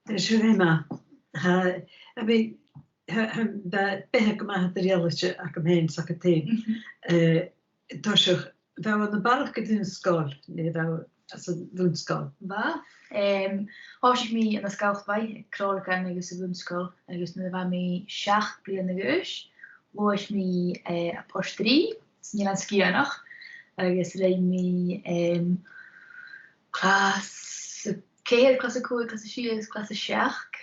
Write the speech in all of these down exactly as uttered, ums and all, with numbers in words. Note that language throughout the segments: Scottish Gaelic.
Is e, bha e math. Tha, I mean, tha, tha, bha beatha gu math eadar-dhealaichte agam fhìn 's agad fhèin. Mhm. Eh, an toiseach, bha thu nam balach gu bhun-sgoil, no bha thu anns a' bhun-sgoil? Bha. Em, thòisich mi ann an sgoil Bhac, aig Cròileagan agus a' bhun-sgoil, agus nuair a bha mi seachd bliadhna a dh'aois, ghluais mi, eh, a Phort Rìgh, san Eilean Sgitheanach, agus rinn mi, em, clas a ceithir, clas a còig, clas a sia, clas a seachd,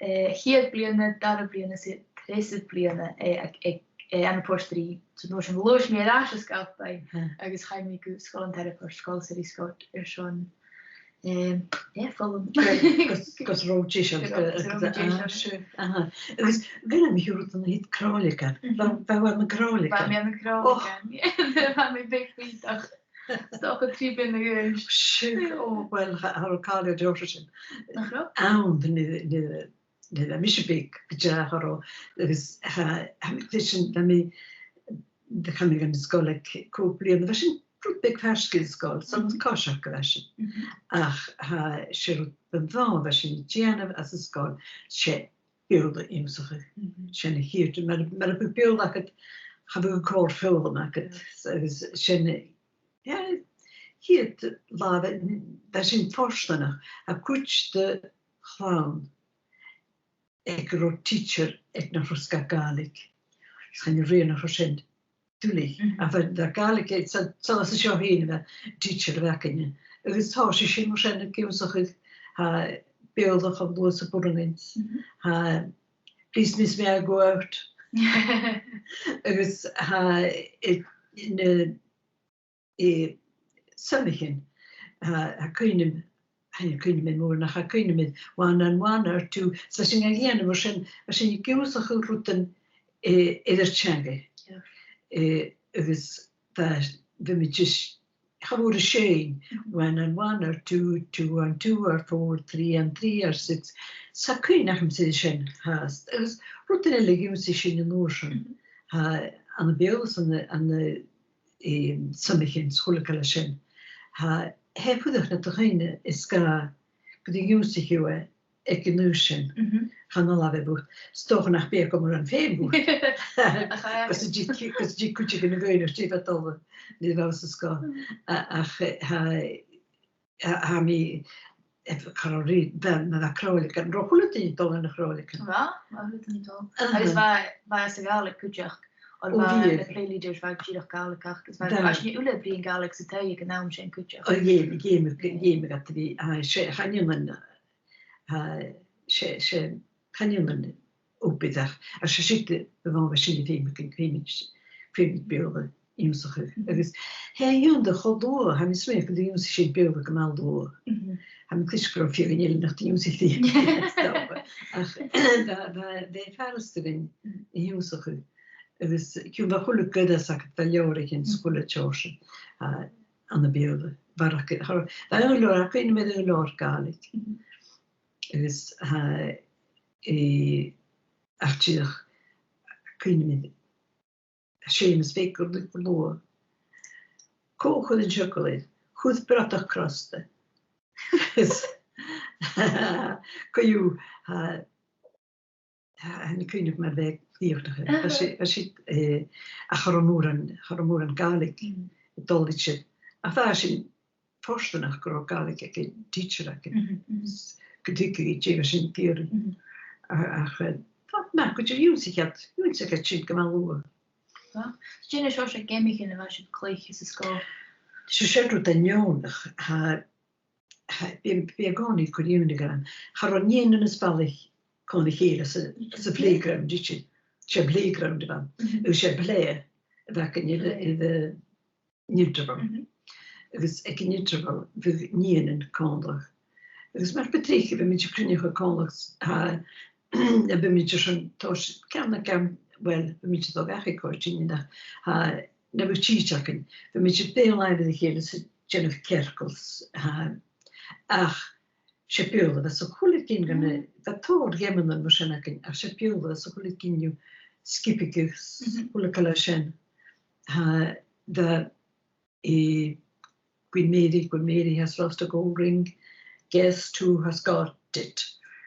eh, a' chiad bhliadhna, dara bliadhna 's a' treas bliadhna, eh, aig, aig, eh, ann am Port Rìgh. So an uair sin ghluais mi air ais a Sgalpaigh, hmm, agus chaidh mi gu Sgoil an Tairbeart, Sgoil Sir Scott airson, eh, eh, foghlam. Gus, gus robh thu deiseil, gus, gus robh mi deiseil, ah, sure, aha. Agus dh'fhaodadh mi a ràdh gun do thuit Cròileagan. Mhm. Bha, bha, bha mi ann an Cròileagan. Bha mi ann an Cròileagan. Oh. Bha mi beag bìodach. 'S dòcha trì bliadhna a dh'aois. Sure, oh, well, cha, cha robh càil air deòrsa sin. Nach robh? Ann, nuair, nuair, nuair a bha mise beag, gu dearbh cha robh, agus tha, tha mi, tha sin, bha mi, chaidh mi dhan sgoil aig còig bliadhna, bha sin rud beag faisg air sgoil, 's ann, mhm, an coiseachd a bha sin. Mhm. Ach tha, 's e rud bu mhotha a bha sinn a' dèanamh anns an sgoil, 's e Beurla ionnsachadh. Mhm. Sin a' chiad, mar, mura biodh Beurla agad, cha bhiodh an còrr foghlam agad. Yes. Agus sin, yeah, a' chiad latha, bha sinn fortanach, tha cuid de chlann aig an robh teacher aig nach robh sgath Gàidhlig. 'S chan eil rian a' cur sin tuilleadh. Mhm. Ach bha, bha Gàidhlig, eh, so, so às a seo fhèin a bha teacher a bh' againne. Agus thòisich sinn mar sin ag ionnsachadh, tha, Beurla cho luath 's a b' urrainn dhuinn. Mhm. Tha, please miss, may I go out? Agus tha, eh, na, eh, suimichean, tha, tha cuimhne, tha cuimhne agam mòr nach tha cuimhne agam one and one are two. So sin a dhèanamh mar sin, mar sin ag ionnsachadh rudan, eh, eadar-theangacha. Yeah. Eh, agus bha, bha mi just, cha mhòr a' seinn, one and one are two, two and two are four, three and three are six. 'S tha cuimhne agam-sa sin fhathast. Agus rudan eile a dh'ionnsaich sinn an uair sin. Mhm. Tha, ann am Beurla 's ann an, ann an, eh, suimichean 's a h-uile càil a tha sin. Tha, tha e a' fuireach nad chuimhne is gu, gun do dh'ionnsaich thu e aig an aois sin. Mhm. Chan eil e, bhuel, 's dòcha nach bi e gu mòran feum dhut. Ach, eh, gus an tig, gus an tig cuideigin a dh'fhaighneachd dè bha dol, nuair a bha thu san sgoil. Mhm. A-, ach, eh, tha, tha, tha mi, eh, cha robh ri-, bha, ma bha cròileagan, an robh a h-uile duine a' dol dha na cròileagan? Bha, bha a h-uile duine a' dol. Aha. Agus bha, bha e sa Ghàidhlig cuideachd. Ò, bha, bha na play leaders, bha dìreach Gàidhlig aca, agus bha, bha sinn uile a' bruidhinn Gàidhlig san taigh aig an àm sin cuideachd. Ò, dh'fheumadh, dh'fheumadh, dh'fheumadh iad a bhith, aye, 's e, chan ionnan, aye, 's e, 's e, chan ionnan obair ach, ach 's e siud a bha, bha sinn a' feuchainn, feuchainn, feuchainn Beurla ionnsachadh. Mhm. Agus tha e ionnsachadh cho luath, tha mi a' smaoineachadh gun do dh'ionnsaich sinn Beurla gu math luath. Mhm. Tha mi a' creidsinn gun robh feadhainn eile nach do dh'ionnsaich sinn. Ach bha, bha, bha e furasta dhuinn, mhm, a h-ionnsachadh. Agus chionn bha a h-uile goireas agad, bha leabhraichean, mhm, 's a h-uile seòrsa, a, ann am Beurla. Bharrachd, cha robh, bha aon leabhar, tha cuimhne agam air aon leabhar Gàidhlig. Mhm. Agus tha, eh, ach dìreach, cuimhne agam, Seumas Bheag gu, gu luath. Cò chuir an t-eagal air? Chuir brodach crosta. Is, co-dhiù, tha, tha, tha mi a' cuimhneachadh mar a bha e fiachnachadh. Aha. Bha sin, bha sin, eh, ach cha robh mòran, cha robh mòran Gàidhlig, mm, a' dol idir. Ach bha sinn fortanach gun robh Gàidhlig aig an teacher againn. Mhm, mhm. Gun tuigeadh i dè bha sinn ag iarraidh. Mhm. A-, ach, eh, tha, na, gu dearbh dh'ionnsaich iad, dh'ionnsaich iad sin gu math luath. Tha. Dè na seòrsa geamaichean a bha sibh a' cluich anns an sgoil? 'S e sin rud neònach, tha, tha, bidh, bidh e an-còmhnaidh a' cur iongnadh orm. Cha robh nigheanan is balaich còmhla ri chèile sa, sa playground, dè, 's e playground a bh' ann. Mhm. Agus 's e play a bh' againn air, air, eh, an interval. Mhm. Agus aig an interval, bhiodh nigheanan còmhla. Agus mar bu trice, bhiodh mi a' cruinneachadh còmhla, tha, a bhiodh mi a' dol, tha, ceann a ceann, well, bhiodh mi a' dol dhachaigh còmhla ri daoine, tha, nam biodh tìde againn, bhiodh mi a' dol beò-làimh ri chèile 's a' dèanamh cearcall, tha. Ach 's e Beurla a bha sa h-uile gin dhe na, bha tòrr gheamannan mar sin againn, ach 's e Beurla a bha sa h-uile gin dhiubh, skipping, agus, mhm, a h-uile càil sin. Tha, bha, eh, Queen Mary, Queen Mary has lost a gold ring, guess who has got it.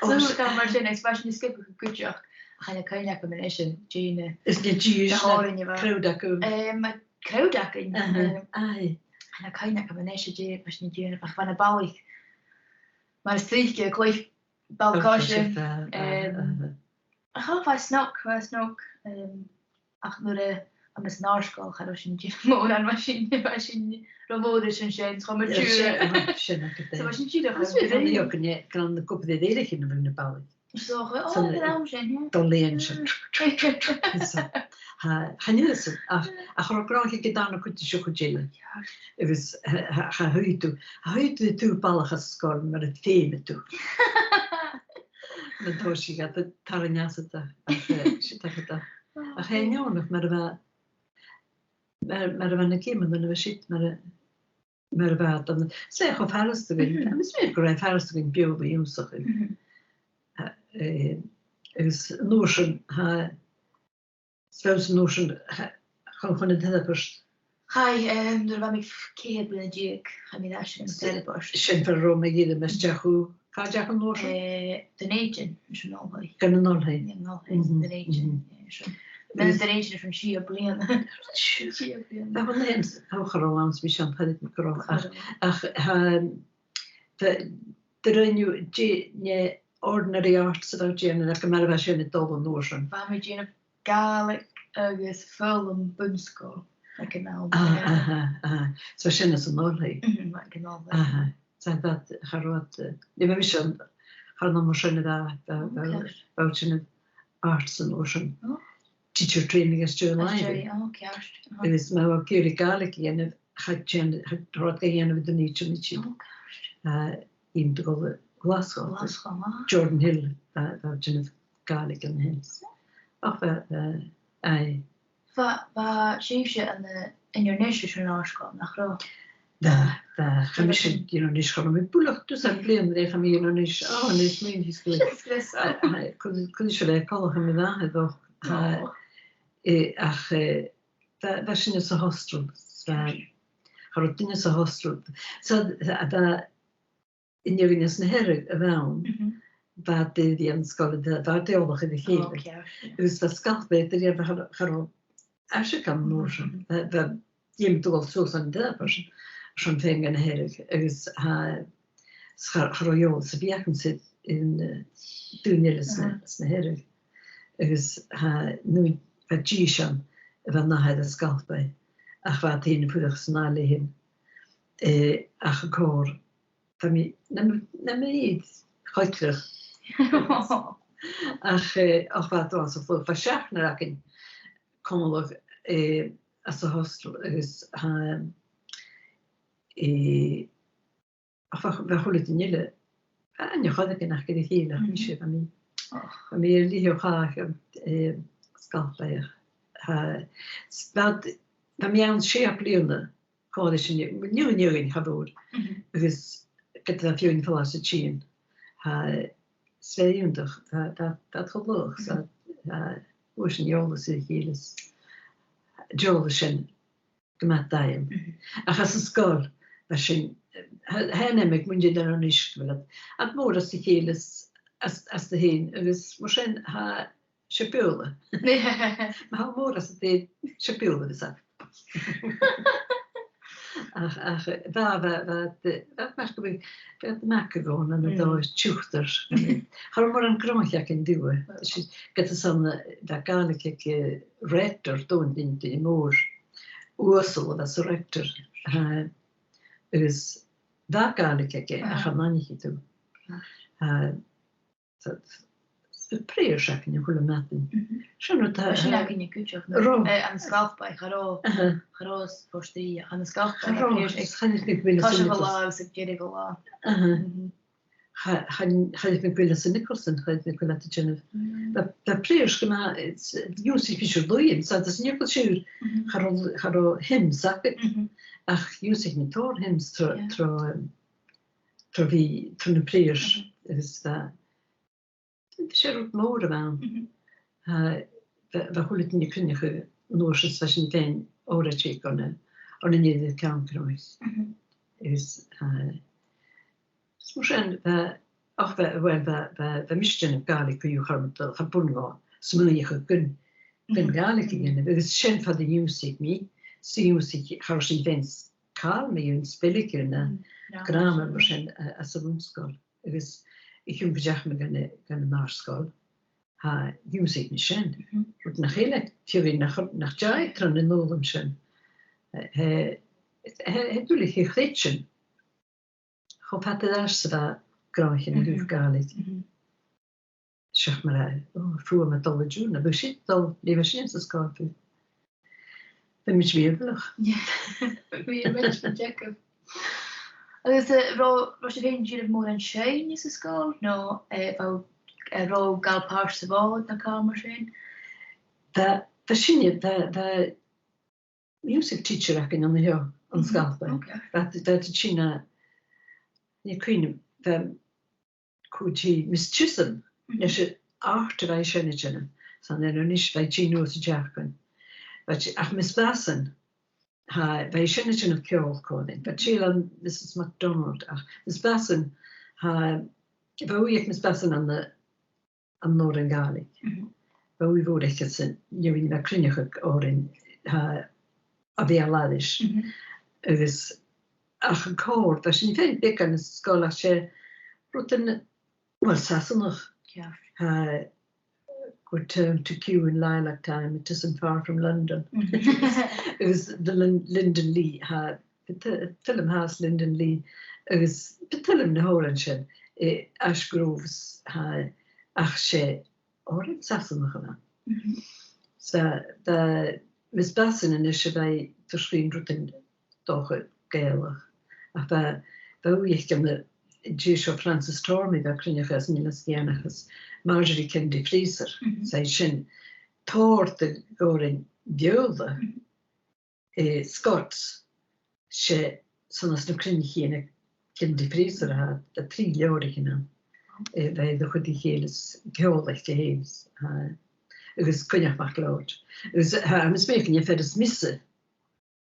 So, tha mar sin, is mar sin, is sgioba gu cuideachd. Ach chan eil cuimhne agam an-seo, dè na... Is na dìreach na h-òrain a bha. Crowd agaibh. Em, crowd againn. Aha, em, aye. Chan eil cuimhne agam an-seo, dè, mar sin, dè, ach bha na balaich mar as trice, cluich ball-coise, ball-coise, bha, bha, em, bha. Ach, o, bha e snog, bha e snog, em, ach nuair a, a bha mi san àrd-sgoil, cha robh sinn dìreach mòran, bha sinn, bha sinn ro mhòr airson sin, cho mature. Sin, sin agad e. So bha sinn dìreach... Agus bha e, bha e, gun e, gun e, gun e, gun e, gun e, gun e, So, o, so, an àm sin, yeah. Dol leinn sin. So, tha, chan eil fhios, ach, ach cha robh gràin aig an dàrna cuid seo cho dèidheil. Yeah. Agus tha, tha, cha chuir thu, cha chuir thu balach às an sgoil mura fheumadh tu. Na tha sibh gad tarraing às a, ach, eh, sin agad e. Ach tha e neònach mar a bha, mar, mar a bha na geamannan a bha siud, mar a, mar a bha iad an, 's e cho furasta dhuinn, mhm, agus 's e gu robh e furasta dhuinn beò ionnsachadh. Mhm. A, eh, agus an uair sin, tha, 's bheil fhios an uair sin, tha, chun, chun an teilebist. Chaidh, em, nuair a bha mi ceithir bliadhna deug, chaidh mi air ais an teilebist. Sin far an robh mi ag iarraidh, mas deach thu, càit an deach thu an uair sin? Eh, Dùn Èideann, anns an Oilthigh. Gun an Oilthigh. An Oilthigh, mhm, Dùn Èideann, mhm, eh, sin. Bha mi ann an Dùn Èideann airson sia bliadhna. Sia bliadhna. Bha mi ann, o, cha robh ann, 's mi seo an t-aon gu robh. Ach, ach, tha, tha, do rinn thu, dè, ne, ordinary arts a bha thu a' dèanamh, no ciamar a bha sin a' dol an uair sin? Bha mi a' dèanamh Gàidhlig agus foghlam bun-sgoile aig an àm. Ah, aha, aha. So sin anns an oilthigh. Mhm, aig an oilthigh. Aha. So that, cha robh, eh, nì mi sin, cha robh mar sin a bha, bha, bha, bha sin arts an uair sin. Oh. Teacher training às dèidh làimhe. Às dèidh, oh, ceart. Aha. Agus ma bha thu ag iarraidh Gàidhlig a dhèanamh, cha dèan-, cha robh iad ga dhèanamh aig an àm sin. Oh, ceart. Eh, dh'fheumadh tu a dhol a Ghlaschu. Ghlaschu, ah. Jordanhill, bha, bha iad a' dèanamh Gàidhlig ann an Hill. Ach bha, bha, aye. Bha, bha sibhse ann an, eh, Inbhir Nis airson an àrd-sgoil, nach robh? Bha, bha, chaidh mise a dh'Inbhir Nis, cha robh mi buileach dusan bliadhna nuair a chaidh mi a dh'Inbhir Nis, oh, a-nis mi is glè. Is glè. Aye, aye, cò, cò ris a bha e coltach, tha mi an dòchas. Aye. Oh. Eh, ach, eh, bha, bha sinne sa hostel, bha, cha robh duine sa hostel. So, bha, bha an fheadhainn às na Hearadh a bh' ann, mhm, bha iad a' dèanamh sgoil, bha, bha iad eòlach air a chèile. Oh, ceart, yeah. Agus bha sgath bheag de riamh, cha, cha robh aisling ann an uair sin. Mhm. Bha, bha, dh'fheumadh tu a dhol suas an taobh air, airson faighinn gu na Hearadh. Agus tha, cha, cha robh eòlas sam bith agamsa air, eh, daoine eile às na, aha, às na Hearadh. Agus tha, nuair a bha dithis ann, a bha an athair à Sgalpaigh, ach bha iad fhèin a' fuireach san àite leinn fhìn. Eh, ach an còrr, tha mi, nam, nam bheachd-sa, choitcheanach. Ach, eh, ach bha iad uabhasach fliuch, bha seachdnar againn còmhla, eh, anns a' hostel agus, tha, eh, ach bha, bha a h-uile duine eile, bha an-choileach aca ri chèile, ach, mhm, mise, bha mi, och, bha mi air leth o chàch, eh, Sgalpaigh, tha, s-, bha, bha mi ann sia bliadhna, còmhla ris an fheadhainn, an fheadhainn, cha mhòr. Mhm. Agus ged a bha feadhainn fallain a' tighinn, tha, 's e iongantach, tha, tha, tha iad cho laghach, so, mhm, tha, fhuair sinn eòlas air a chèile, is dh'eòlas sinn gu math daingeann. Mhm. Ach anns an sgoil, mar sin, tha, tha e nam aig muinntir Inbhir Nis gu bheil iad, iad mòr às a chèile, às, às do fhèin, agus mar sin, tha, 's e Beurla. Ma tha mòr às a dhèidh, 's e Beurla a bhios ann. Ach, ach, bha, bha, bha, bha, bha, mar gum biodh, bha mac a' ghobhainn ann an dòigh tiugtar. Cha robh mòran gnothach aig an taigh. 'S e, ged as ann, bha Gàidhlig aig, eh, rector, Dòmhnall Dìnnear, duine mòr, uasal a bha sa rector. Eh, agus bha Gàidhlig aige, ach chan aithnicheadh tu. Eh, so, bha prayers againn a h-uile madainn. Mhm. Sin rud a... Bha sin againne cuideachd, no? Robh. Eh, ann an Sgalpaigh, cha robh, aha, cha robh Port Rìgh, ann an Sgalpaigh, cha robh, prayers aig, chan eil mi a' creidsinn, toiseach an latha agus aig deireadh an latha. Aha. Mhm. Cha, chan, chan eil mi a' creidsinn anns an Nicholson, chan eil mi a' creidsinn a' dèanamh. Mm. Bha, bha prayers gu math, it's, dh'ionnsaich mise air-loidhne, so, anns an Nicholson, mhm, cha robh, cha robh hymns aca. Mhm. Ach dh'ionnsaich mi tòrr hymns tro, yeah, tro, um, tro bhith, tro na prayers, mhm, agus, uh, 's e rud mòr a bh' ann. Mhm. Uh, bha, bha a h-uile duine a' cruinneachadh an uair sin, 's bha sinn a' faighinn òraid aig an, aig an deireadh a' chànain. Mhm. Agus, uh, 's mar sin, bha, ach bha, well, bha, bha, bha mise a' dèanamh Gàidhlig co-dhiù, cha robh, cha b' urrainn dhomh smaoineachadh gun, gun, mhm, Gàidhlig a dhèanamh. Agus sin far an do dh'ionnsaich mi, 's dh'ionnsaich, cha robh sinn a' faighinn càil mu dheidhinn spelligeadh no, mm, no, grammar mar sin, eh, anns a' bhun-sgoil. Agus a chionn gun deach mi gun, gun an àrd-sgoil, tha, dh'ionnsaich mi sin. Mhm. Rud nach eil aig feadhainn nach, nach deach tron an fhoghlam sin. Eh, eh, eh, eh, duilich a chreidsinn. Cho fada air ais 's a bha gnothaichean, mhm, a thaobh Gàidhlig. Mhm. Seach mar a, o, fuaim a' dol an-diugh, na bha sin a' dol, nuair a bha sinn san sgoil, bha, bha mi mìorbhaileach. Yeah. Bha mi mìorbhaileach. Agus, eh, robh, robh sibh fhèin a' dèanamh mòran seinn san sgoil, no, eh, bha, eh, robh gabhail pàirt sa Mhòd no càil mar sin? Bha, bha sinne, bha, bha music teacher againn an seo, ann an, mhm, Sgalpaigh. Okay. Bha, bha iad a' tighinn a, nì cuimhne, bha, cuid, Miss Chisholm, mhm, leis an àrd a bha i sin a' dèanamh. 'S ann air Inbhir Nis a bha i a' tighinn nuas an t-seachdain. Bha i, ach Miss Basson, tha, bha i sin a' dèanamh ceòl còmhla rinn. Bha i a' dol, Missus MacDonald, ach Miss Basson, tha, bha ùidh aig Miss Basson ann an, ann an òrain Ghàidhlig. Mhm. Bha ùidh mhòr aice-san, nuair a bha mi a' cruinneachadh òrain, tha, a bha a' leughadh. Mhm. Agus ach an còrr, bha sinn a' faighinn beagan san sgoil, ach 's e rudan Well, Sasannach. Yeah. Tha, "Go turn to Q in lilac time, it isn't far from London." Agus the Lin-, Lindon Lee, tha, film tha às Lindon Lee, agus tha film na h-òran sin, eh, Ash Groves, tha, ach 's e òran Sasannach a bh' ann. So, tha, mise a' faicinn a-nis a bhith a' tuigsinn rudan dòcha Gàidhealach. Ach bha, bha ùidh agam an dèidh seo Frances Tormey a bha a' cruinneachadh às an Eilean Sgitheanach, Marjorie Kennedy Fraser. 'S e sin tòrr de dh'òrain Bheurla, eh, Scots, 's e sin às na cruinneachaidhean aig Kennedy Fraser a tha, tha trì leabhraichean ann. Eh, bha iad a' chuid a chèile 's ceòl aice fhèin, eh, agus Coinneach MacLeòid. Agus, eh, tha mi a' smaoineachadh gur e fear as miosa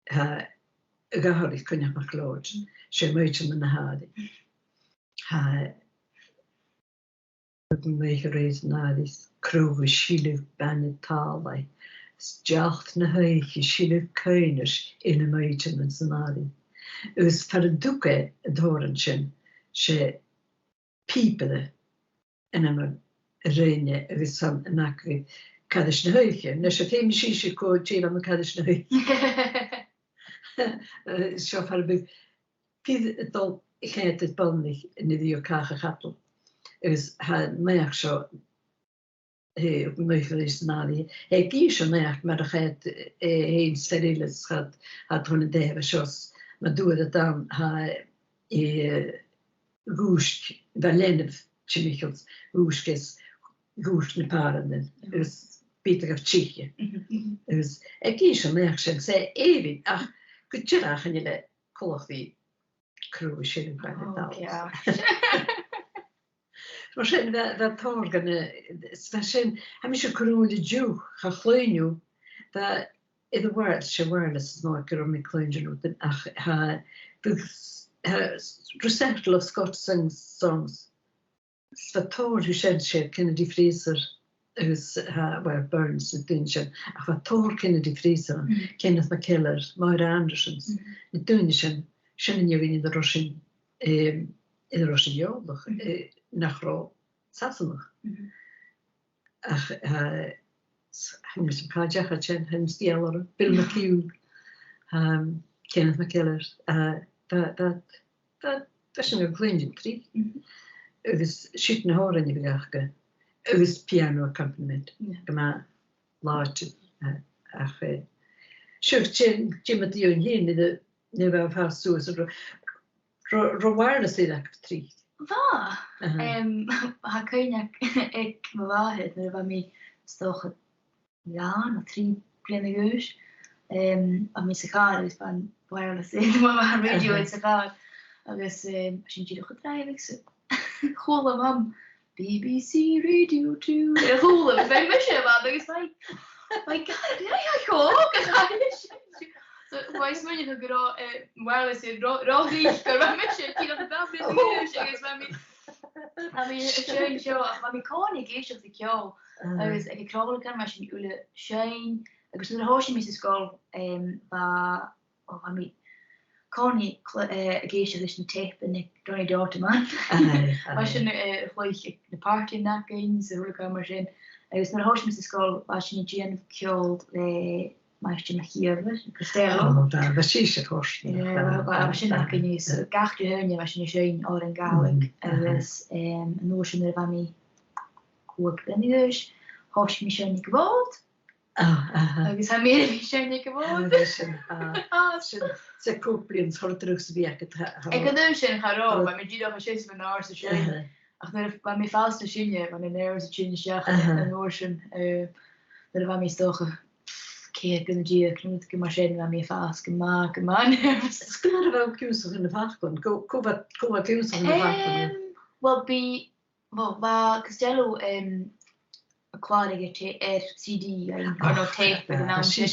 tha a' gabhail Coinneach MacLeòid, 's e Maighdeann nan Àirigh. Tha, Maighdeann nan Àirigh, crodh a' sileadh bainne tàlaidh, 's dealt na h-oidhche sileadh caoineadh air na maighdeannan san àirigh. Agus far an tug e an t-òran sin, 's e pìobaire a bh' ann an Rinn agus 's ann a bh' aca cairis na h-oidhche. Nise, feumaidh sibhse cò tè a bh' ann an cairis na h-oidhche. Eh, seo far am biodh pìob a' dol a choimhead air boireannaich nuair a bhiodh càch a' chadal. Agus tha an naidheachd seo, eh, an naidheachd ris an àirigh. Tha e ag innse an naidheachd mar a chaidh, eh, fhèin 's fear eile 's chaidh, chaidh chun an taigh seo 's ma dh'fhuair iad ann, tha, eh, dhùisg, bha leanabh timcheall, dhùisg e, dhùisg na pàrantan, agus bidh iad a' tighinn. Agus ag innse an naidheachd sin, 's e èibhinn, ach gu dearbh chan eil e coltach ri crodh a' sileadh bainne tàlaidh. Mar sin, bha, bha tòrr dhen, eh, s-, bha sin, tha mise a' cur ùidh an-diugh, cha chluinn thu, bha, air a' wireless, 's e wireless as motha gun robh mi a' cluinntinn rudan, ach tha, bha, tha, recital of Scots sing-, songs. 'S bha tòrr dhiubh sin, 's e Kennedy Fraser agus, tha, well, Burns, na daoine sin, ach bha tòrr Kennedy Fraser ann, Kenneth MacKellar, Moira Anderson, na daoine sin, sin an fheadhainn air an robh sinn, em, air an robh sinn eòlach, eh, nach robh Sasannach. Ach, eh, s-, chan eil fhios agam càit an deach iad sin, chan eil fhios dè eil orra, Bill McHugh, um, Kenneth MacKellar, eh, bha, bha, bha, bha sinn a' cluinntinn tric. Agus siud na h-òrain a bhiodh aca, agus piano accompaniment, gu math làidir, eh, ach, eh, seo, sin, dè mu do dheidhinn fhèin, nuair a, nuair a bha thu a' fàs suas, an robh, robh, robh wireless air agaibh tric? Bha. Em, tha cuimhne aig mo mhàthair nuair a bha mi, 's dòcha, dhà no trì bliadhna a dh'aois. Em, bha mi sa chàr agus bha an wireless air, bha an radio air sa chàr. Agus, em, bha sinn dìreach a' dràibheadh, 's chuala Mam B B C Radio two air a chùlaibh, agus bha mise a' bhàthadh, agus bha, bha, God, dè tha seo, agus bha mise, so, bha mi a' smaoineachadh gun robh, eh, wireless air ro, ro dhìth, gun robh mise dìreach a' dol a-null a-null, agus bha mi, bha mi a' seinn seo, ach bha mi an-còmhnaidh ag èisteachd ri ceòl, agus aig a' chròileagan, bha sinn uile a' seinn, agus nuair a thòisich mi san sgoil, em, bha o, bha mi an-còmhnaidh cl-, eh, ag èisteachd ris na teipean aig Donnie Dotaman. Aye, aye. Bha sin, eh, a' cluich aig na pàrtaidhean againn 's a h-uile càil mar sin. Agus nuair a thòisich mi san sgoil, bha sinn a' dèanamh ceòl le Maighstir MacÌomhair, Costello. O, bha, bha sibhse a' fòrsadh. Yeah, bha, bha, bha sin againn, so gach Dihaoine bha sinn a' seinn òrain Ghàidhlig, agus, em, an uair sin nuair a bha mi còig bliadhna a dh'aois, thòisich mi a' seinn aig a' Mhòd. Ah, aha. Agus tha mi air a bhith a' seinn aig a' Mhòd. Ah, sin, ah, sin, 's e còig bliadhna 's a h-uile truagh 's a bhiodh agad, tha, tha. Aig an àm sin, cha robh, bha mi dìreach a' seasamh an àirde a' seinn. Ach nuair a bha mi a' fàs nas sine, bha na nerves a' tighinn a-steach an uair sin, eh, nuair a bha mi 's dòcha ceithir bliadhna deug, no rudeigin mar sin, bha mi a' fàs gu math, gu math nervous. Is ciamar a bha thu ag ionnsachadh na faclan? Cò, cò bha, cò bha ag ionnsachadh na faclan? Em, well, bidh Bha, bha Costello, em, a' clàradh air te-, air C D, air, or no tape, air an àm sin.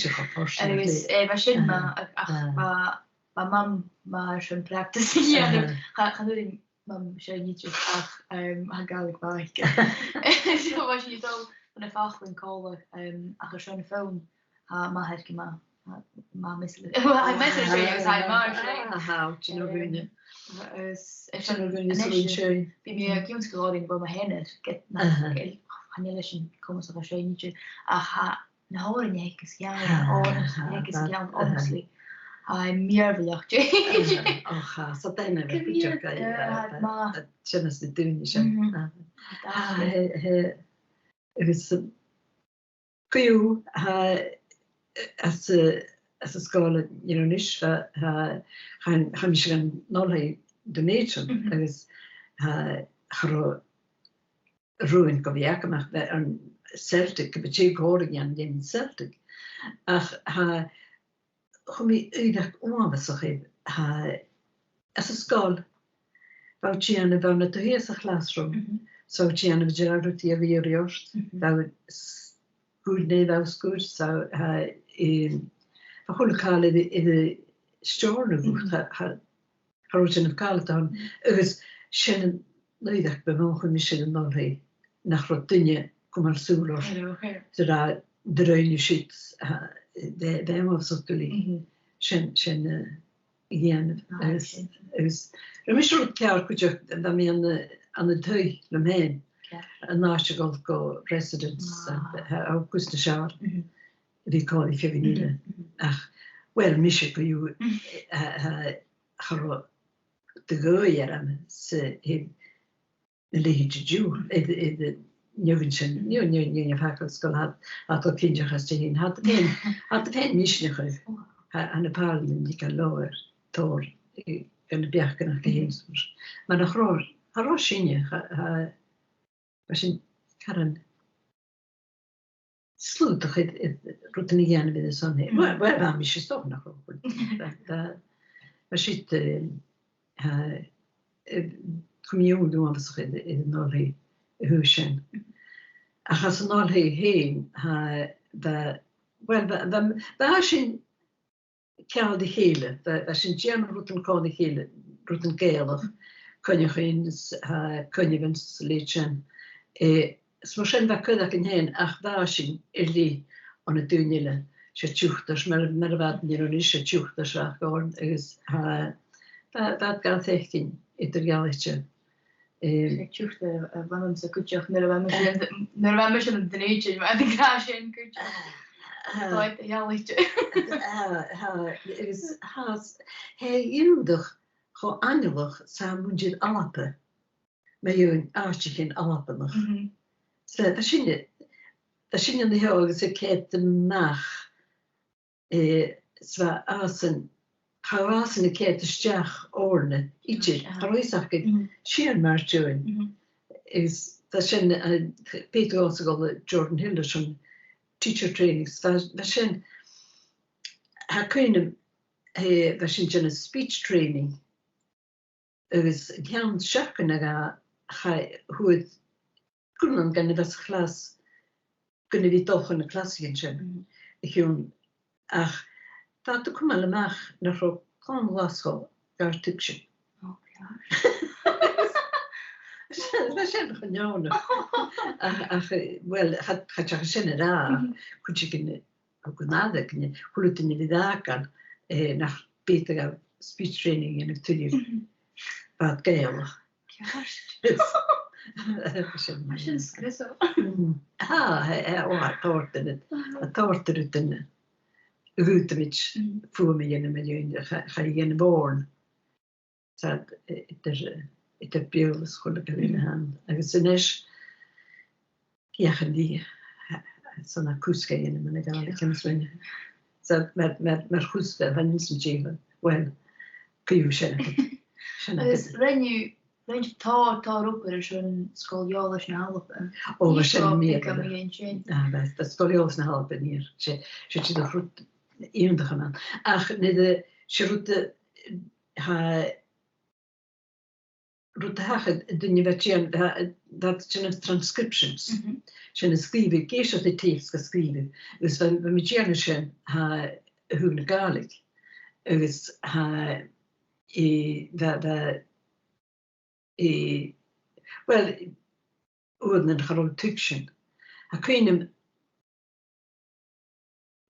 Agus, eh, bha sin math, ach, ach bha, bha Mam math airson practice a dhèanamh. Cha, chan urrainn Mam seinn idir, ach, em, tha Gàidhlig mhath aice. So bha sinn a' dol chun na faclan còmhla, em, ach airson na foidhne, tha m' athair gu math Má, má, miss, well, I miss it, agus I mar sin. Aha, do you know, Rúna? Agus, is Do you know, Rúna, is Rúna sin. Bhí mi ag ionnsachadh oirnn bho mo sheanair, ged nach eil, chan eil e sin comasach air sin idir, ach tha na h-òrain aige sa cheann, òrain aige sa cheann, honestly. Tha e mìorbhaileach, Jane. Aha, so then I would put your guy, uh, uh, Seamus na daoine sin. Agus, um, co-dhiù, tha, anns a', anns an sgoil, you know, a-nis, tha, tha, chaidh, chaidh mise dhan oilthigh Dhùn Èideann, agus tha, cha robh rùn gu bhith agam ach bha an Celtic, gu bhith a' dèanamh òrain an Celtic. Ach tha, chuir mi uidheam uabhasach air, tha, anns an sgoil, bha thu a' dèanamh, bha na daoine sa classroom, so bha thu a' dèanamh deagh rud a dh'iarraidh ort, bha thu s-, sgur no bha thu sgur, so, tha, em, bha a h-uile càil air, air a steòrnadh dhut, tha, tha, cha robh sinn a' faighinn càil a-riamh. Agus sin an uidheam bu mhotha a chuir mise dhan oilthigh, nach robh duine a' cumail sùil ort. Aidh, ok. Dè rinn, dè rinn sibh, tha, dè, dè an uabhas a bh' agaibh. Sin, sin, eh, a dhèanamh. Ah, agus, sin. Agus, rinn mise rud ceàrr cuideachd, bha mi ann an, eh, ann an taigh leam fhèin. Ceart. An àite a dhol gu residence, ah, eh, August na Seàrr. Mhm. Bha còmhla ri feadhainn eile. Mhm, mhm. Ach, well, mise co-dhiù, eh, eh, cha robh de dhòigh orm sa, tha, na leithid an-diugh, air, air, nì sin, nì, nì, nì, nì, fàgail sgoil, tha, tha thu cinnteach às do fhèin, tha thu fhèin, tha thu fhèin misneachail, tha, tha na pàrantan a' dol gu leòr, tòrr, eh, gu na beachdan aca fhèin, so. Mar nach robh, cha robh sinne, tha, tha, mar sin, caran slaodach air, air rudan a dhèanamh air an son. Mm. Well, well, bha mise 's dòcha nach robh. Bha, bha, bha siud, eh, tha, eh, cuimhne uabhasach air, air an oilthigh a thaobh sin. Ach anns an oilthigh fhèin, tha, bha, well, bha, bha, bha sinn ceangal ri chèile, bha, bha sinn a' dèanamh rudan còmhla ri chèile, rudan Gàidhealach, coinneachadh, s-, tha, coinneamhan 's a leithid sin. Eh, 's mar sin bha cuid againn fhèin, ach bha sinn air leth on a daoine eile. 'S e tiotair, mar, mar a bha iad an-diugh, 's e tiotair a bh' aca oirnn, agus, tha, bha, bha iad gam faicinn eadar-dhealaichte. Eh, 's e tiotair a, a bh' annamsa cuideachd nuair a bha mise an, nuair a bha mise ann an Dùn Èideann, bha iad ag ràdh sin cuideachd. Ah, ah. Bha iad eadar-dhealaichte. Ah, ah, agus tha, tha e iongantach cho aineolach 's a tha muinntir Alba mu dheidhinn àiteachan Albannach. Mhm. So, tha sinne, tha sinne an seo agus a' coimhead a-mach eh, 's bha iadsan, cha robh iadsan a' coimhead a-steach oirnne idir, ah, cha robh fhios aca, mhm, sìon mar deidhinn. Mhm. Is tha sin, eh, b' fheudar dhomhsa a dhol a Jordanhill airson teacher training, 's bha, bha sin, tha cuimhn' agam, eh, bha sinn a' dèanamh speech training, agus an ceann seachdain no dhà, chaidh, fhuair cuideigin gun a bha sa chlas, gun a bhith a' dol chun nan clasaichean sin, mhm, a chionn, ach bha iad a' cumail a-mach nach robh clann Ghlaschu gar tuigsinn. Oh, gosh. Sin, sin cho neònach. Ach, ach, eh, well, cha, cha deach sin a ràdh, mhm, cuideigin, eh, gun a bhith, gun a h-uile duine a bha a' fàgail, eh, nach b' fheudar dhaibh speech training a dhèanamh tuilleadh, mhm, bha iad Gàidhealach. Ceart. Tha sin sgriosail. Mm. Ah, eh, eh, o, tha tòrr dhiubh, tha tòrr dhiubh a dh'fhaodamaid, mm, fuaim a dhèanamh mu dheidhinn, cha, cha dèanadh bòrn. 'S e, eh, eadar, eh, eadar Beurla is a h-uile càil eile a th' ann. Agus a-nis, feuchainn ri, eh, son a' chusgaidh a dhèanamh mun a' Ghàidhlig, tha mi a' smaoineachadh. So, mar, mar, mar chusgaidh, bha mi san t-sìde, well, co-dhiù, sin agad. Sin agad. Agus rinn thu, rinn thu tòrr, tòrr obair airson Sgoil Eòlais na h-Alba. Ò, bha sin mìorbhaileach. Ah, bha, bha Sgoil Eòlais na h-Alba an-uiridh. 'S e, 's e, 's e rud iongantach a bh' ann. Ach, nuair a, 's e rud a, tha, rud a thachair, duine a bha a' dèan-, bha, bha iad a' dèanamh transcriptions. Mhm. Sin a' sgrìobhadh, ag èisteachd ri tapes gu sgrìobhadh. Agus bha, bha mi a' dèanamh sin, tha, a thaobh na Gàidhlig. Agus tha, eh, bha, bha, eh, well, uaireannan cha robh thu a' tuigsinn. Tha cuimhn' agam,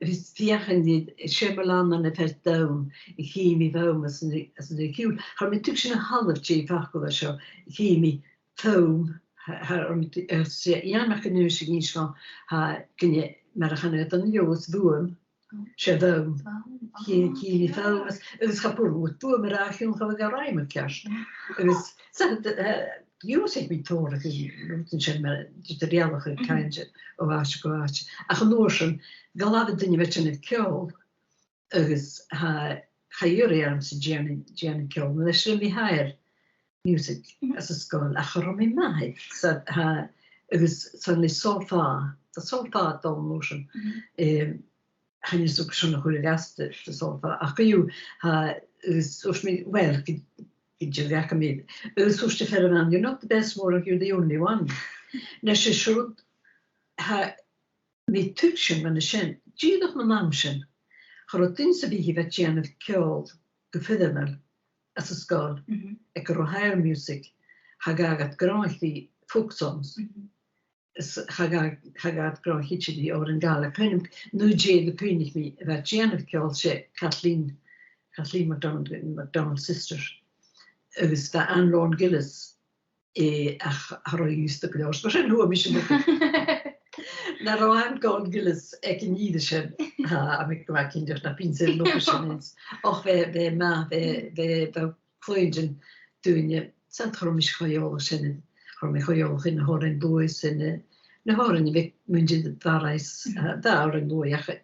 bhiodh, feuchainn ri, 's e mo leannan a bh' air donn, a chì mi fonn às an, às an t-siubhal. Cha robh mi a' tuigsinn a thaobh dè am facal a tha seo, a chì mi fonn, tha, tha, um, t-, eh, 's e Iain MacAonghais a dh'innis dhomh, tha, gu, mar a chanadh iad an Leòdhas, bhuam, 's e bhuam. Bhuam, chì, chì mi fonn, agus, agus cha b' urrainn dhut bhuam a ràdh, chionn cha robh e ga ràdh ceart. Agus, 's e, eh, dh'ionnsaich mi tòrr aig an rud sin mar, just a' riaghladh a' cainnt o àite gu àite. Ach an uair sin, dh'fhalbh an duine a bha a' dèanamh ceòl, agus tha, chaidh iarraidh ormsa dèanamh, dèanamh ceòl. Nis, rinn mi higher music anns an sgoil, ach cha robh mi math air. So, tha, agus 's ann le solfa, tha solfa a' dol an uair sin. Em, chan eil fhios agam carson a chuir iad às do, do solfa. Ach co-dhiù, tha, agus thuirt mi, well, gu, gu dearbh, gabh mi. Agus thuirt am fear a bh' ann, "You're not the best, Mòrag, you're the only one." Nis, 's e rud, tha, mi a' tuigsinn mar a tha sin, dìreach mun àm sin, cha robh duine sam bith a bha a' dèanamh ceòl gu foirmeil anns an sgoil, aig an robh higher music, cha ghabhadh iad gnothaich ri folk songs. Is cha ghabh, cha ghabhadh gnothaich idir ri òrain Gàidhlig. Cuimhn', an aon duine a chuimhnich mi a bha a' dèanamh ceòl, 's e Kathleen, Kathleen MacDonald, MacDonald Sister. Agus bha Anne Lorne Gillies, eh, ach cha robh i aosta gu leòr. Mar sin fhuair mise mo... Nan robh Anne Lorne Gillies aig an ìre sin, tha, tha mi gu math cinnteach nach b' e sin an obair sin a th' ann. Och, bha, bha e math, bha, bha, bha cluinntinn daoine, 's ann, cha robh mise cho eòlach sin, cha robh mi cho eòlach air na h-òrain luaidh sin, eh, na h-òrain a bha muinntir Bharraigh, eh, bha òrain luaidh, ach, eh,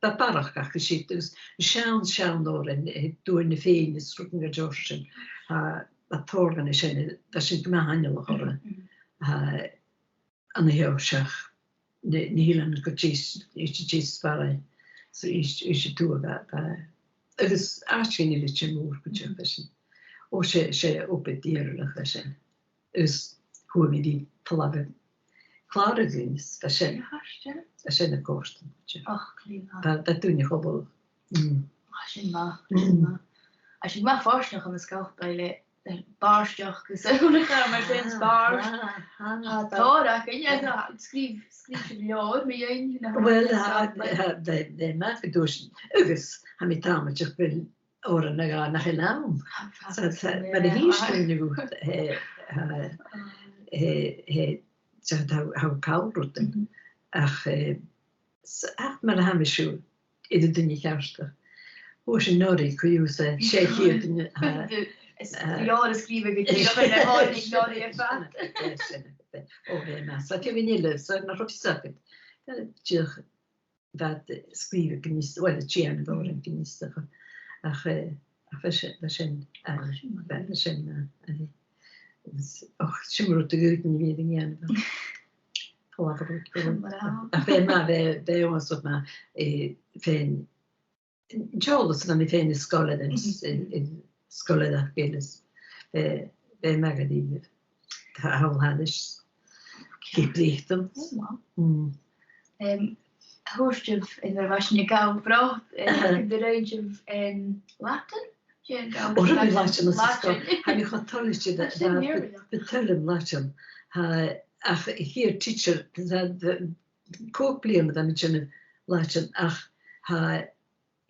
bha barrachd aca siud, agus seann, seann òrain, eh, Duairne Fèin is rudan gu leòr sin. Tha, bha tòrr dhen sin, eh, bha sin gu math aineolach orra. Tha, an seo seach na, na h-eileanan gu deas, is deas Bharraigh. So is, is tuath a bha, bha, agus àiteachan eile, tha mi a' smaoineachadh, gu dearbh, bha sin. O, 's e, 's e obair dìreach a bha sin. Agus fhuair mi ri falbh a' clàradh a-rithist, bha sin, bha sin a' còrdadh rium, gu dearbh. Och, glè mhath. Bha, bha daoine cho buileach. Mm. Ach, sin math, sin math. Ach sin math fòirsteach ann an sgoil le, le bàrdachd agus uile chàil mar sin, is bàrd. Tha, tha, tha. Tòrr againn, yeah, tha, sgrìobh, sgrìobh sibh leabhar mu dheidhinn na... Well, tha, tha, bha, bha math gu dòigheil. Agus tha mi taingeil gu bheil òran no dhà nach eil ann. Tha, tha, mar a tha sinn an-diugh, eh, eh, eh, eh, tha, tha, tha call rudan. Ach, eh, s-, ach mar a tha mi seo, iad an duine cheart. Fhuair sinn Norrie co-dhiù, 's e, 's e a' chiad duine, eh, is eh, leabhar a sgrìobh e gu dìreach, eh, Norrie, Norrie air fad. Sin e, sin e. O, bha e math. 'S e, cò mheud eile, 's e, nach robh fios agad. Eh, dìreach, bha iad a' sgrìobhadh gnìomh, well, a' dèanamh òrain gnìomhach. Ach, eh, ach bha sin, bha sin, eh, bha sin, eh, eh, agus, och, sin rud a dh'fhaodadh mi a bhith a' dèanamh. Palabra, palabra. Ach bha e math, bha, bha e uabhasach math, eh, faighinn, an t-eòlas a bha mi faighinn air sgoilearan, air, air sgoilearan ach Gàidhlig. Bha, bha e math gu dearbh. Tha, tha e thall thairis. Ceap riachtan. O, wow. Mm. Em, thuirt sibh, nuair a bha sinn a' gabhail brot, eh, an do rinn sibh, em, Latin? Dè an gabhail... O, rinn mi Latin anns an sgoil. Tha mi cho toilichte de, bha, bha toil leam Latin. Tha, ach a' chiad teacher, tha, tha, còig bliadhna bha mi a' dèanamh Latin, ach tha,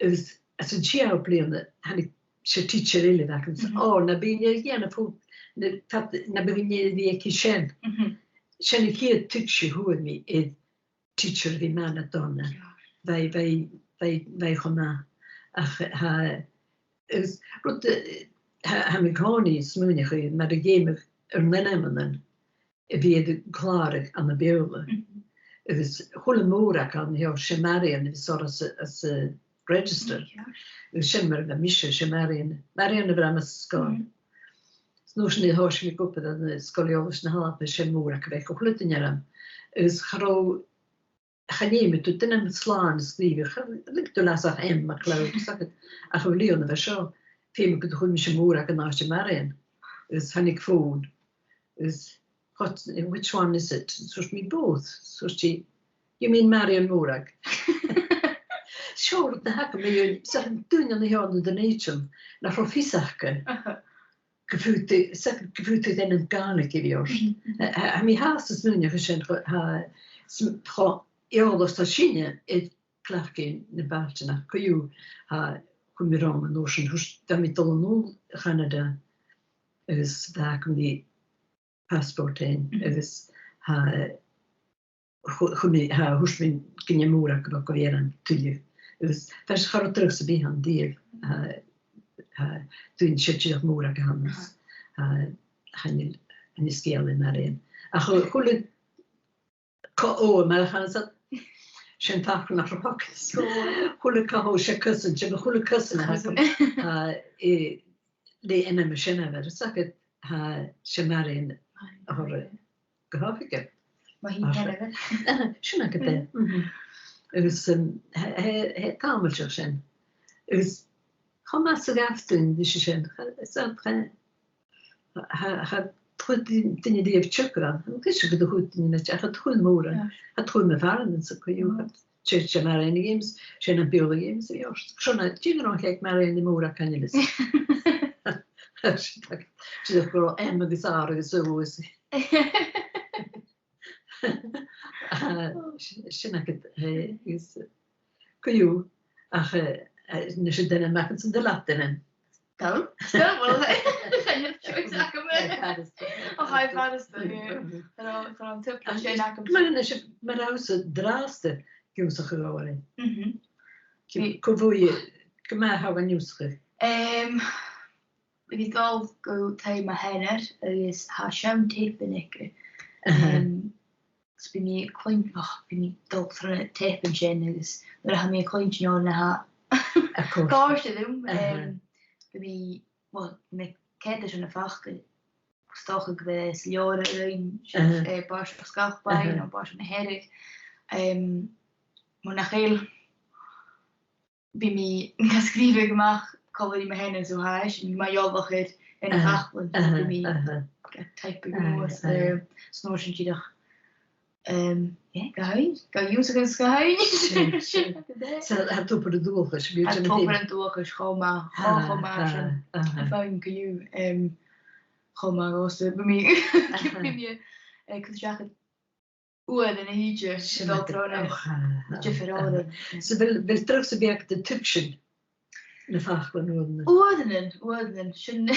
agus anns an t-siathamh bliadhna, thàinig, 's e teacher eile a bh' againn. O, na bithinn air a dhèanamh fo, na, na bithinn air a bhith aige sin. Sin a' chiad tuigse a fhuair mi air teacher a bha math no dona. Bha e, bha e, bha e, bha e cho math. Ach, tha, agus rud, eh, tha, tha mi an-còmhnaidh a' smaoineachadh mar a dh'fheumadh ar n-ainmeannan a bhith air an clàradh ann am Beurla. Agus a h-uile Mòrag ann an seo, 's e Marian a bhios orra anns a', anns a' register. Agus sin mar a bha mise, 's e Marian, Marian a bh' orm anns an sgoil. Is an uair sin a thòisich mi ag obair ann an Sgoil Eòlais na h-Alba, 's e Mòrag a bh' aig a h-uile duine orm. Agus cha robh, chan fheum thu duine slàn a sgrìobhadh, cha leig thu leas ach M MacLeod, 's agad, ach a' bhliadhna a bha seo, feumaidh gun do chuir mise Mòrag an àite Marian. Agus thàinig fòn. Agus, "What, which one is it?" Thuirt mi, "Both." Thuirt i, "You mean Marian Mòrag?" Seo rud a th' agam mu dheidhinn, 's e an duine an seo ann an Dùn Èideann nach robh fios aca gu faodadh, 's e, gu faodadh ainm Gàidhlig a bhith ort. Tha, tha, tha mi fhathast a' smaoineachadh sin, cho, tha, s-, cho eòlach 's a tha sinne air cleachdaidh na bailtean ach co-dhiù, tha, chuir mi romham an uair sin, thuirt, bha mi a' dol a-null a Chanada agus bha agam ri passport fhaighinn, agus tha, chu-, chuir mi, tha, thuirt mi gun e mòr agam gu bheil an tuilleadh. Agus bha e, cha robh dragh sam bith ann riamh, tha, tha, duine, 's e dìreach mòr a th' ann, tha, chan eil, chan eil sgeul air maraon. Ach a h-uile co-, o, mar a chanas iad, sin facal nach robh agam. A h-uile co-, o, 's e cousin, 's e a h-uile cousin a th' agam. Tha, e, le ainm a sin a bh' air, 's aithne dhut, tha, 's e maraon a th' oirre gu h-oifigeil. Mar sin a bh' air. Sin agad e. Agus, um, tha, tha, tha e tàmailteach sin. Agus cho math 's a ghabh duine ris a sin, cha, cha, cha, cha, cha tug duine riamh tiogar ann. Chan eil fhios gun do thachair duine, ach cha tug mòran. Cha tug mo phàrantan ann co-dhiù. Tha, 's e maraon a dh'fheumas, 's e na beul a dh'fheumas a bhith ort. Seo na, dè an robh an cèic maraon mòr a chanas. Sin, sin gu robh M agus R agus O is sin agad, eh, is, eh, co-dhiù, ach, eh, eh, nise, dèan e a-mach às an do leat, dèan e. Dol? Dol, well, chan eil choice agam. Ach tha e furasta, yeah. Chan eil, chan eil an t-uabhas sin agam. Mar a nise, mar a tha thusa an-dràsta ag ionnsachadh òrain. Cò, cò bhuaithe, cò math a tha thu gan ionnsachadh? Em, bha mi a' dol gu taigh mo sheanar agus tha seann teipean aice. Em, 's bidh mi a' cluinn-, och, bidh mi a' dol tro na teipean sin agus nuair a tha mi a' cluinntinn òrain, tha e a' còrdadh rium. Em, bha mi, well, bha mi cead airson na faclan, 's dòcha gu bheil e sa leabhar a rinn sibh, eh, Bàrr Sgoil Sgalpaigh no Bàrr na Hearadh. Em, mura h-eil, bidh mi ga sgrìobhadh a-mach còmhla ri mo sheanair, so tha esan math eòlach air, air na faclan, so bidh mi ga teipeadh a-nuas, eh, 's an uair sin dìreach, em, yeah, ga sheinn, ga ionnsachadh 's ga sheinn. Sin, sin. Sin agad e. So, tha tobar an dualchais, bidh... Tha tobar an dualchais cho math, cho, cho math sin. Tha, tha. Faighinn co-dhiù, em, cho math dhòmhsa, bidh mi, bidh mi, eh, cur seachad uairean a thìde, sin a' dol tro na, na diofar òrain. So a bheil, a bheil dragh sam bith agad a' tuigsinn na faclan uaireannan? Uaireannan, uaireannan. Sin,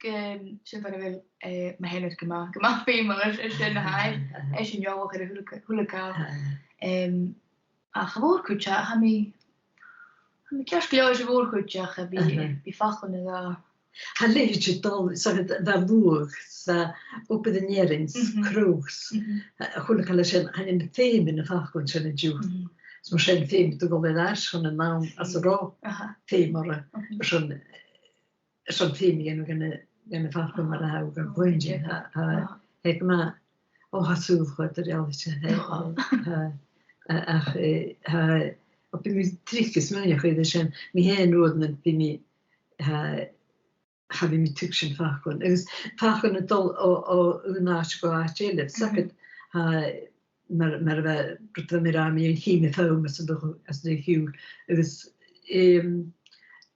em, sin far a bheil, eh, mo sheanair gu math, gu math feumail air, air sin, tha e, esan eòlach air a h-uile, h-uile càil. Em, ach a' mhòr-chuid, tha mi, tha mi ceart gu leòr air a' mhòr-chuid, ach bidh, bidh faclan a dhà. Tha leithid a' dol, 's aithne dhut, bha luadh, 's bha obair an fhearainn, 's crodh, 's a h-uile càil sin, chan eil feum air na faclan sin an-diugh. 'S mar sin feumaidh tu dhol air ais chun an àm anns an robh feum orra, airson, airson feum a dhèanamh dha na, dha na faclan mar a tha thu gan cluinntinn. Tha, tha, tha e gu math, o, tha sùil cho eadar-dhealaichte, tha, tha, tha, ach, eh, tha, o, bidh mi tric a' smaoineachadh air sin, mi fhèin uaireannan, bidh mi, tha, cha bhi mi a' tuigsinn faclan. Agus faclan a' dol o, o aon àite gu àite eile. 'S aithne dhut, tha, mar, mar a bha, rud a bha mi ag ràdh mu dheidhinn chì mi feum anns an do, anns an do shiubhail. Agus, em,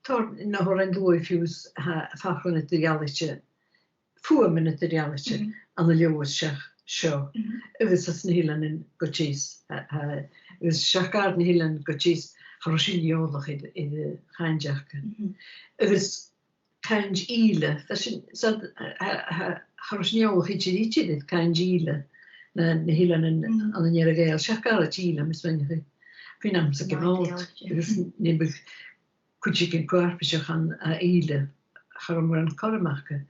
tòrr, na h-òrain luaidh fiù 's, tha faclan eadar-dhealaichte, fuaimean eadar-dhealaichte ann an Leòdhas seach seo. Agus anns na h-eileanan gu tìos, tha, tha, agus seach gàrradh na h-eileanan gu tìos, cha robh sinn eòlach air, air a' chainnt aca. Agus cainnt Ìle, tha sin, 's aithne dhut, tha, tha, tha, cha robh sinn eòlach idir, idir air cainnt Ìle, na, na h-eileanan ann an Earra-Ghàidheal, seach gàrraidh Ìle, mas math mo chuimhne. Bha mi ann sa Ghearmailt, agus nì mi cuideigin co-fharpaiseach ann an Ìle, cha robh mòran cothrom aca.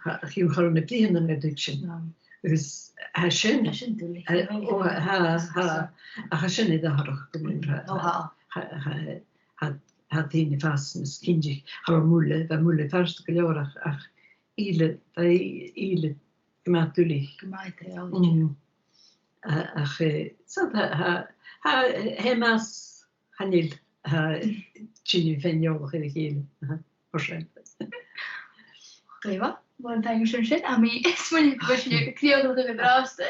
Cha, cha chionn cho mòr na bliadhnaichean a dh'fhàg sinn. Agus tha sin, tha sin duilich, tha, o, tha, tha, ach tha sin air atharrachadh gu mòr, tha, tha, tha, tha, tha daoine a' fàs nas cinntiche, cha robh muile, bha muile furasta gu leòr ach, ach Ìle, bha Ìle gu math duilich. Gu math duilich. Mm. A-, ach, eh, so, tha, tha, tha, tha e math, chan eil, tha, tha daoine fhèin eòlach air a chèile. Aha, mar sin. Glè mhath, mòran taing airson sin, tha mi a' smaoineachadh gum bi sinn a' crìochnachadh an-dràsta.